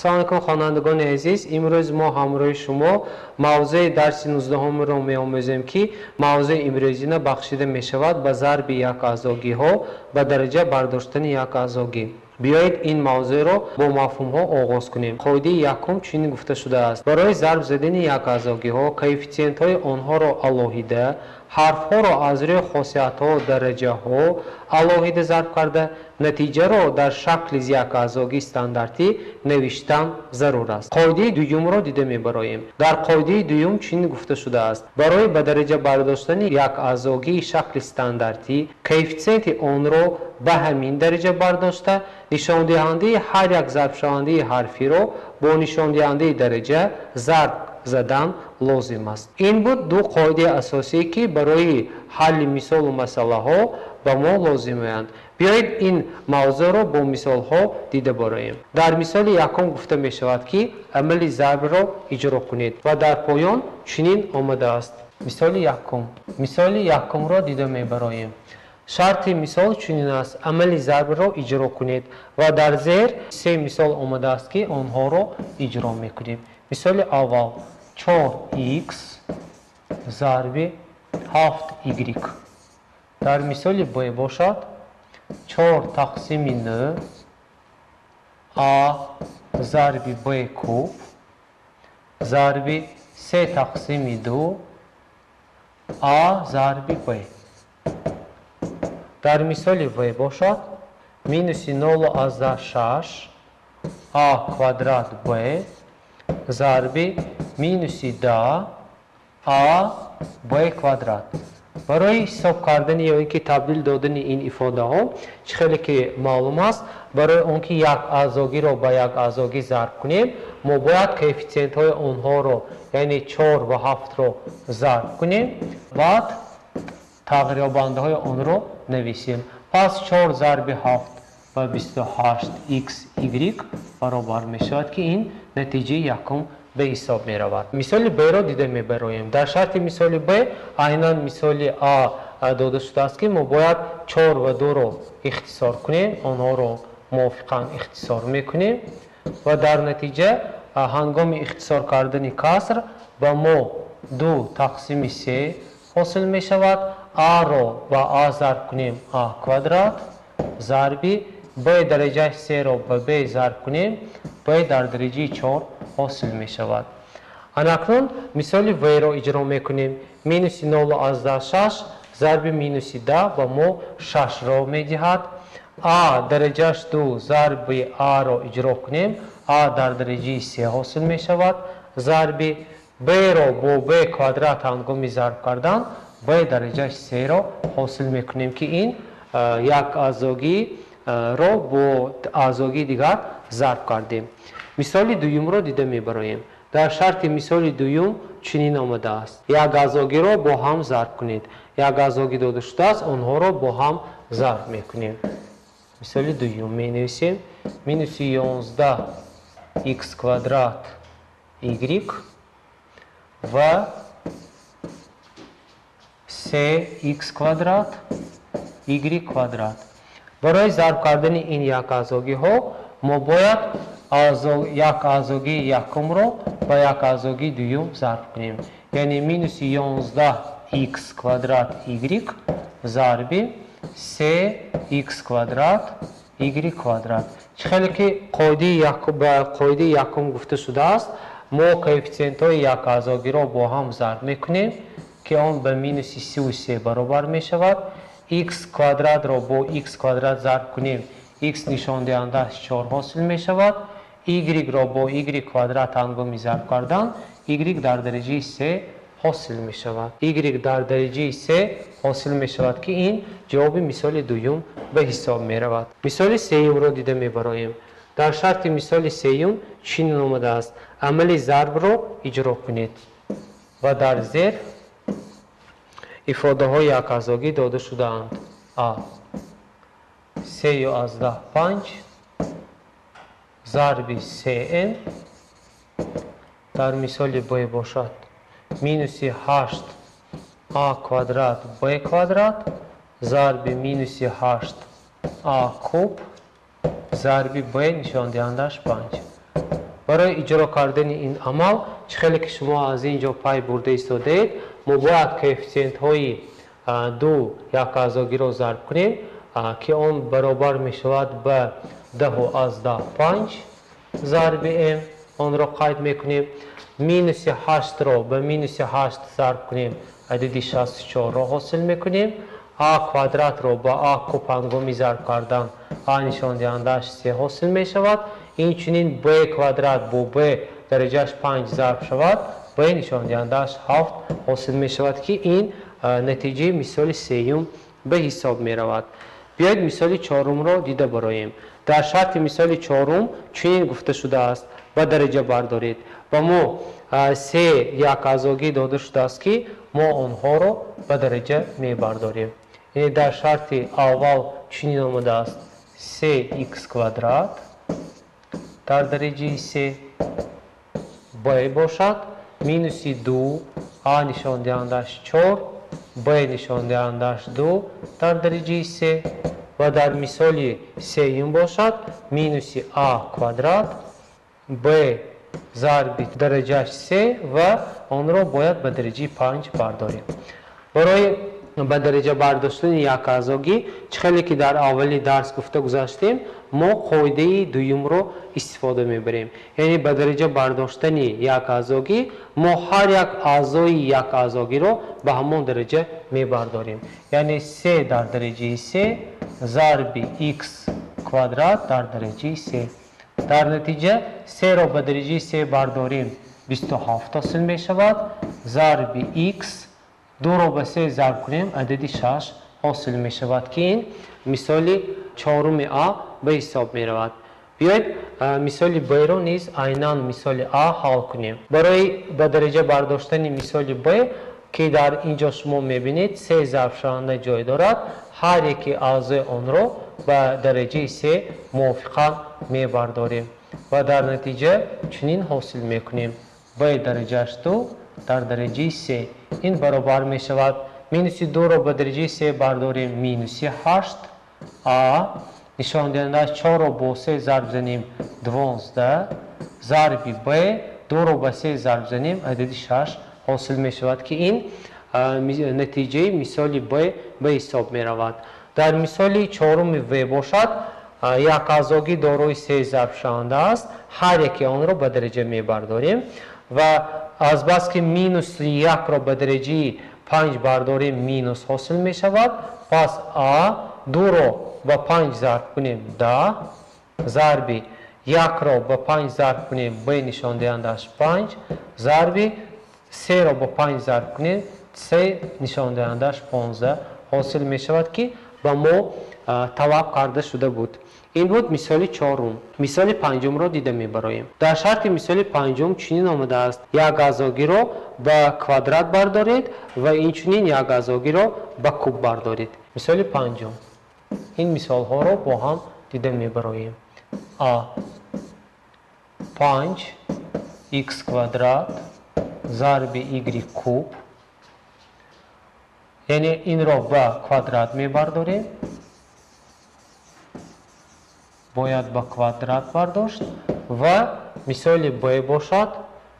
Салом алейкум, хонандагони азиз. Имрӯз мо ҳамроҳи шумо мавзӯи дарси 19-умро меомӯзем, ки мавзӯи имрӯзина бахшида мешавад ба зарби якаъзогиҳо, ба дараҷа бардоштани якаъзогӣ. Биёед, ин мавзӯъро бо мафҳумҳо оғоз кунем. Қоидаи якум чунин гуфта шудааст: барои зарб задани якаъзогиҳо коэффитсиентҳои онҳоро алоҳида, ҳарфҳоро аз рӯи хосиятҳо, дараҷаҳо алоҳида зарб карда, натиҷаро дар шакли якаъзогии стандартӣ навиштан зарур аст. Қоидаи дуюмро дида мебароем. Дар қоидаи дуюм чунин гуфта шудааст: барои ба дараҷа бардоштани якаъзогии шакли стандартӣ коэффитсиенти онро ба ҳамин дараҷа бардошта, нишондиҳандаи ҳар як зарбшавандаи ҳарфиро бо нишондиҳандаи дараҷа зарб задан лозим аст. Ин буд ду қоидаи асосие, ки барои ҳалли мисолу масъалаҳо ба мо лозиманд. Биёед, ин мавзӯъро бо мисолҳо дида бароем. Дар мисоли якум гуфта мешавад, ки амали зарбро иҷро кунед ва дар поён чунин омадааст. Мисоли якум. Мисоли якумро дида мебароем. Шарти мисол чунин аст: амали зарбро иҷро кунед ва дар зер се мисол омадааст, ки онҳоро иҷро мекунем. Мисоли аввал: 4x зарби 7y. Дар мисоли б бошад 4 тақсими 9 а зарби б куб зарби 3 тақсими 2 а зарби б. Дар мисоли в бошад минуси 0,6 а квадрат б зарби минуси 10 а б квадрат. Барои ҳисоб кардани ё ин ки табдил додани ин ифодаҳо, чӣ хеле ки маълум аст, барои он ки як аъзогиро ба як аъзогӣ зарб кунем, мо бояд коэффитсиентҳои онҳоро, яъне 4 ва 7-ро зарб кунем, баъд тағйирёбандаҳои онро нависем. Пас 4 зарби 7 ба 28 x y баробар мешавад, ки ин натиҷаи якум ба ҳисоб меравад. Мисоли б-ро дида мебароем. Дар шарти мисоли б айнан мисоли а дода шудааст, ки мо бояд 4 ва 2-ро ихтисор кунем, онҳоро мувофиқан ихтисор мекунем ва дар натиҷа ҳангоми ихтисор кардани каср ба мо 2 тақсими 3 ҳосил мешавад. А-ро ба а зарб кунем, а квадрат зарби б дараҷаи 3-ро ба б зарб кунем, б дар дараҷаи 4 ҳосил мешавад. Анакнун мисоли в-ро иҷро мекунем. Минуси 0,6 зарби минуси 10 ба мо 6-ро медиҳад. А дараҷаш 2 зарби а-ро иҷро кунем, а дар дараҷаи 3 ҳосил мешавад. Зарби б-ро бо б квадрат ҳангоми зарб кардан б дараҷаи 3-ро ҳосил мекунем, ки ин як аъзогиро бо аъзогии дигар зарб кардем. Мисоли дуюмро дида мебароем. Дар шарти мисоли дуюм чунин омадааст: як аъзогиро бо ҳам зарб кунед. Як аъзогӣ дода шудааст, онҳоро бо ҳам зарб мекунем. Мисоли дуюм менависем: минуси 11 x квадрат y ва 3x квадрат y квадрат. Барои зарб кардани ин як аъзогиҳо мо бояд як аъзогии якумро ба як аъзогии дуюм зарб кунем, яъне минуси 11 x квадрат y зарби 3x квадрат y квадрат. Чӣ хеле ки ба қоидаи якум гуфта шудааст, мо коэффитсиентҳои як аъзогиро бо ҳам зарб мекунем, ки он ба минуси 33 баробар мешавад. X квадратро бо x квадрат зарб кунем, x нишондиҳандааш 4 ҳосил мешавад. Y-ро бо y квадрат ҳангоми зарб кардан y дар дараҷаи 3 ҳосил мешавад. Y дар дараҷаи 3 ҳосил мешавад, ки ин ҷавоби мисоли дуюм ба ҳисоб меравад. Мисоли сеюмро дида мебароем. Дар шарти мисоли сеюм чунин омадааст: амали зарбро иҷро кунед ва дар зер ифодаҳои якаъзогӣ дода шудаанд: а 3,5 зарби 3м, дар мисоли б бошад минуси 8 а квадрат б квадрат зарби минуси 8 а куб зарби б нишондиҳандааш 5. Барои иҷро кардани ин амал, чӣ хеле ки шумо аз ин ҷо пай бурда истодаед, мо бояд коэффисиентҳои ду як аъзогиро зарб кунем, ки он баробар мешавад ба 10,5 зарби м. Онро қайд мекунем. Минуси 8-ро ба минуси 8 зарб кунем, адади 64-ро ҳосил мекунем. А квадратро ба а куб ҳангоми зарб кардан а нишондиҳандааш 3 ҳосил мешавад. Инчунин б квадрат бо б дараҷааш 5 зарб шавад, б нишондиҳандааш 7 ҳосил мешавад, ки ин натиҷаи мисоли сеюм ба ҳисоб меравад. Биёед мисоли чорумро дида бароем. Дар шарти мисоли чорум чунин гуфта шудааст: ба дараҷа бардоред. Ба мо се як аъзогӣ дода шудааст, ки мо онҳоро ба дараҷа мебардорем. Яъне дар шарти аввал чунин омадааст: се х квадрат дар дараҷаи се б бошад, минуси 2 а нишондиҳандааш 4, б нишондиҳандааш 2 дар дараҷаи се ва дар мисоли сеюм бошад минуси а квадрат б зарби дараҷааш се ва онро бояд ба дараҷаи 5 бардорем. Барои ба дараҷа бардоштани як аъзогӣ, чӣ хеле ки дар аввали дарс гуфта гузаштем, мо қоидаи дуюмро истифода мебарем. Яъне ба дараҷа бардоштани як аъзогӣ мо ҳар як аъзои як аъзогиро ба ҳамон дараҷа мебардорем. Яъне се дар дараҷаи се зарби х квадрат дар дараҷаи се. Дар натиҷа серо ба дараҷаи се бардорем, 27 ҳосил мешавад, зарби х дуро ба се зарб кунем, адади 6 ҳосил мешавад, ки ин мисоли чоруми а ба ҳисоб меравад. Биёед мисоли б-ро низ айнан мисоли а ҳал кунем. Барои ба дараҷа бардоштани мисоли б, ки дар ин ҷо шумо мебинед се зарбшаванда ҷой дорад, ҳар яке аъзои онро ба дараҷаи се мувофиқан мебардорем ва дар натиҷа чунин ҳосил мекунем: б дараҷааш 2 дар дараҷаи се. Ин баробар мешавад минуси 2-ро ба дараҷаи се бардорем, минуси 8 а нишондиҳандааш 4-ро бо се зарб занем, 12 зарби б 2-ро ба се зарб занем, адади 6 ҳосил мешавад, ки ин натиҷаи мисоли б ба ҳисоб меравад. Дар мисоли чоруми в бошад, як аъзогӣ дорои се зарбшаванда аст, ҳар яке онро ба дараҷа мебардорем ва азбаски минуси 1-ро ба дараҷаи 5 бардорем, минус ҳосил мешавад. Пас а 2-ро ба 5 зарб кунем, 10 зарби 1-ро ба 5 зарб кунем, б нишондиҳандааш 5 зарби 3-ро ба 5 зарб кунем, се нишондиҳандааш 15 ҳосил мешавад, ки ба мо талаб карда шуда буд. Ин буд мисоли чорум. Мисоли панҷумро дида мебароем. Дар шарти мисоли панҷум чунин омадааст: як аъзогиро ба квадрат бардоред ва инчунин як аъзогиро ба куб бардоред. Мисоли панҷум. Ин мисолҳоро бо ҳам дида мебароем. А 5 х квадрат зарби y куб, яъне инро ба квадрат мебардорем, бояд ба квадрат бардошт ва мисоли б бошад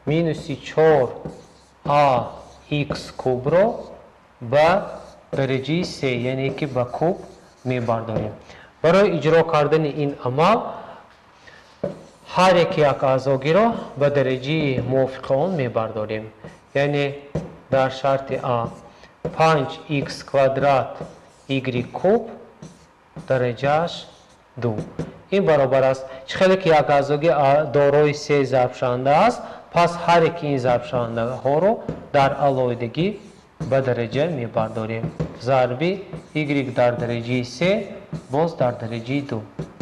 минуси 4 а х кубро ба дараҷаи се, яъне ки ба куб мебардорем. Барои иҷро кардани ин амал ҳар яке як аъзогиро ба дараҷаи мувофиқи он мебардорем. Яъне дар шарти а 5 х квадрат y куб дараҷааш 2. Ин баробар аст, чӣ хеле ки як аъзогӣ дорои се зарбшаванда аст, пас ҳар яки ин зарбшавандаҳоро дар алоҳидагӣ ба дараҷа мебардорем. Зарби y дар дараҷаи се боз дар дараҷаи 2.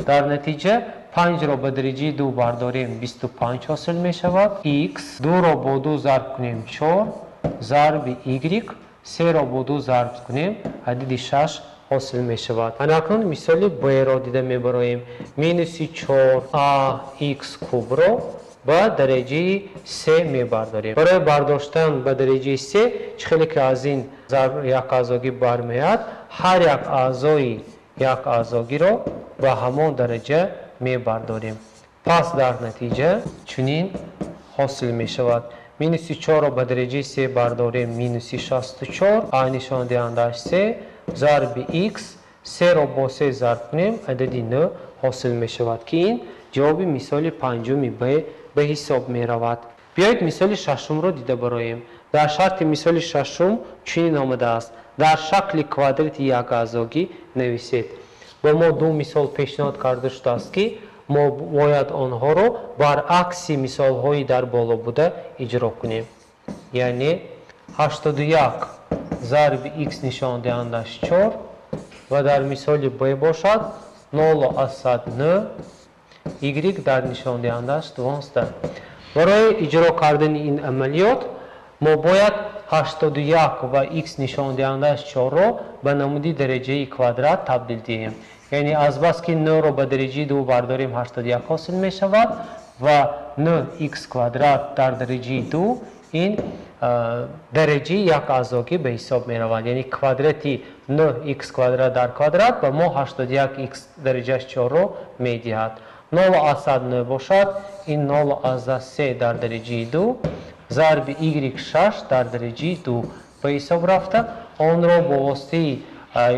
Дар натиҷа 5-ро ба дараҷаи 2 бардорем, 25 ҳосил мешавад. Х 2-ро бо 2 зарб кунем, 4 зарби y 3-ро бо 2 зарб кунем, адади 6 ҳосил мешавад. Анакнун мисоли б-ро дида мебароем. Минуси 4 а х кубро ба дараҷаи се мебардорем. Барои бардоштан ба дараҷаи се, чӣ хеле ки аз ин зарб як аъзогӣ бармеояд, ҳар як аъзои як аъзогиро ба ҳамон дараҷа мебардорем. Пас дар натиҷа чунин ҳосил мешавад. Минуси 4-ро ба дараҷаи 3 бардорем, минуси 64, а нишондиҳандааш 3, зарби х, 3-ро бо 3 зарб кунем, адади 9 ҳосил мешавад, ки ин ҷавоби мисоли панҷуми б ба ҳисоб меравад. Биёед мисоли шашумро дида бароем. Дар шарти мисоли шашум чунин омадааст: дар шакли квадрати якаъзогӣ нависед. Ба мо ду мисол пешниҳод карда шудааст, ки мо бояд онҳоро баръакси мисолҳои дар боло буда иҷро кунем. Яъне 81 зарби х нишондиҳандааш 4 ва дар мисоли б бошад 0,9 y дар нишондиҳандааш 12. Барои иҷро кардани ин амалиёт мо бояд 81 ва х нишондиҳандааш 4-ро ба намуди дараҷаи квадрат табдил диҳем. Яъне азбаски 9-ро ба дараҷаи 2 бардорем 81 ҳосил мешавад ва 9х квадрат дар дараҷаи 2 ин дараҷаи як аъзогӣ ба ҳисоб меравад. Яъне квадрати 9х квадрат дар квадрат ба мо 81х дараҷааш 4-ро медиҳад. 0,9 бошад, ин 0,3 дар дараҷаи 2 зарби y 6 дар дараҷаи 2 ба ҳисоб рафта, онро бо воситаи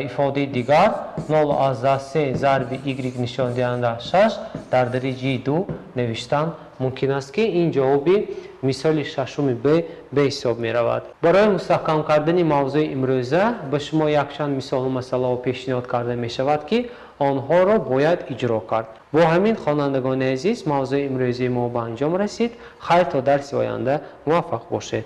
ифодаи дигар 0,3 зарби y нишондиҳанда 6 дар дараҷаи 2 навиштан мумкин аст, ки ин ҷавоби мисоли шашуми б ба ҳисоб меравад. Барои мустаҳкам кардани мавзӯи имрӯза ба шумо якчанд мисолу масъалаҳо пешниҳод карда мешавад, ки онҳоро бояд иҷро кард. Бо ҳамин, хонандагони азиз, мавзӯи имрӯзии мо ба анҷом расид. Хайр, то дарси оянда муваффақ бошед.